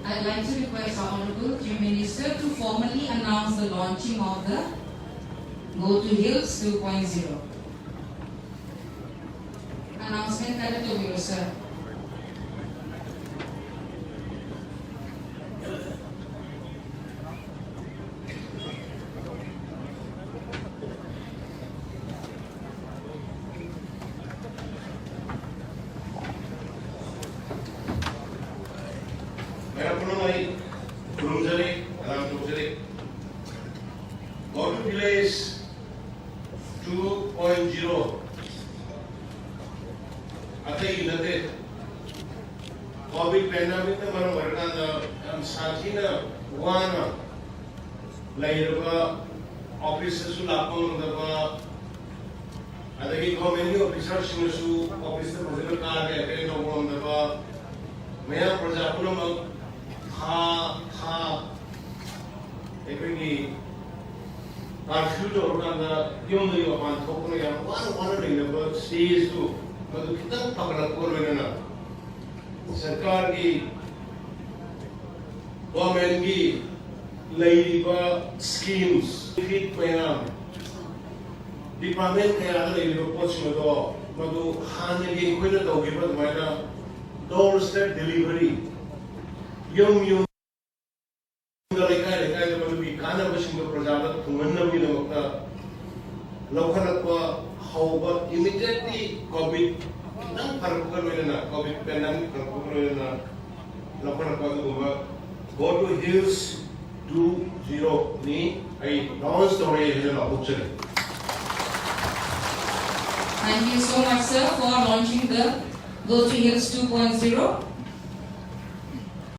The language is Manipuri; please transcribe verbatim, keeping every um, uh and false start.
I'd like to request our Honorable Chief Minister to formally announce the launching of the Go to Hills two point zero. Announcement ꯈꯔ ꯇꯧꯕꯤꯔꯣ, sir. ꯃꯌꯥꯝ ꯄꯨꯝꯅꯃꯛ ꯑꯩ ꯈꯨꯔꯨꯝꯖꯔꯤ, ꯄ꯭ꯔꯅꯥꯝ ꯇꯧꯖꯔꯤ꯫ Go to Hills two point zero ꯑꯇꯩꯒꯤ ꯅꯠꯇꯦ꯫ COVID pandemicꯅ ꯃꯔꯝ ꯑꯣꯏꯔꯀꯥꯟꯗ ꯌꯥꯝ ꯁꯥꯊꯤꯅ ꯋꯥꯅ ꯂꯩꯔꯕ, officeꯇꯁꯨ ꯂꯥꯛꯄ ꯉꯝꯗꯕ, ꯑꯗꯒꯤ governmentꯀꯤ officerꯁꯤꯡꯅꯁꯨ officeꯇ ꯐꯖꯅ ꯀꯥꯔꯒ attend ꯇꯧꯕ ꯉꯝꯗꯕ, ꯃꯌꯥꯝ ꯄ꯭ꯔꯖꯥ ꯄꯨꯝꯅꯃꯛ ꯊꯥ ꯊꯥ ꯑꯩꯈꯣꯏꯒꯤ ꯀꯥꯔꯐ꯭ꯌꯨ ꯇꯧꯔꯀꯥꯟꯗ ꯌꯨꯝꯗꯒꯤ ꯃꯄꯥꯟ ꯊꯣꯛꯄꯅ ꯌꯥꯝ ꯋꯥꯅ ꯋꯥꯅ ꯂꯩꯅꯕ ꯁ꯭ꯇꯦꯖꯇꯨ ꯃꯗꯨ ꯈꯤꯇꯪ ꯐꯒꯠꯂꯛꯄꯒ ꯂꯣꯏꯅꯅ ꯁꯔꯀꯥꯔꯒꯤ ꯒꯣꯔꯃꯦꯟꯒꯤ ꯂꯩꯔꯤꯕ ꯁ꯭ꯀꯤꯝꯁ ꯃꯌꯥꯝ ꯗꯤꯄꯥꯔꯠꯃꯦꯟ ꯀꯌꯥꯗ ꯂꯩꯔꯤꯕ ꯄꯣꯠꯁꯤꯡ ꯑꯗꯣ ꯃꯗꯨ ꯍꯥꯟꯅꯒꯤ ꯑꯩꯈꯣꯏꯅ ꯇꯧꯈꯤꯕ ꯑꯗꯨꯃꯥꯏꯅ ꯗꯣꯔ ꯁ꯭ꯇꯦꯞ ꯗꯦꯂꯤꯚꯔꯤ ꯌꯨꯝ ꯌꯨꯝ ꯂꯩꯀꯥꯏ ꯂꯩꯀꯥꯏꯗ ꯃꯗꯨꯒꯤ ꯀꯥꯟꯅꯕꯁꯤꯡꯗꯣ ꯄ꯭ꯔꯖꯥꯗ ꯐꯪꯍꯟꯅꯕꯒꯤꯗꯃꯛꯇ ꯂꯧꯈꯠꯂꯛꯄ ꯍꯧꯕ ꯏꯃꯤꯗꯤꯌꯦꯠꯂꯤ ꯀꯣꯚꯤꯗ ꯈꯤꯇꯪ ꯐꯔꯛꯄꯒ ꯂꯣꯏꯅꯅ ꯀꯣꯚꯤꯗ ꯄꯦꯟꯗꯦꯃꯤꯛ ꯐꯔꯛꯄꯒ ꯂꯣꯏꯅꯅ ꯂꯧꯈꯠꯂꯛꯄ ꯑꯗꯨꯒꯨꯝꯕ Go to Hills two zero ꯅꯤ ꯑꯩ ꯂꯣꯟꯁ ꯇꯧꯔꯦ ꯍꯥꯏꯅ ꯂꯥꯎꯊꯣꯛꯆꯔꯤ꯫ Thank you so much, sir, for launching the Go to Hills two point zero.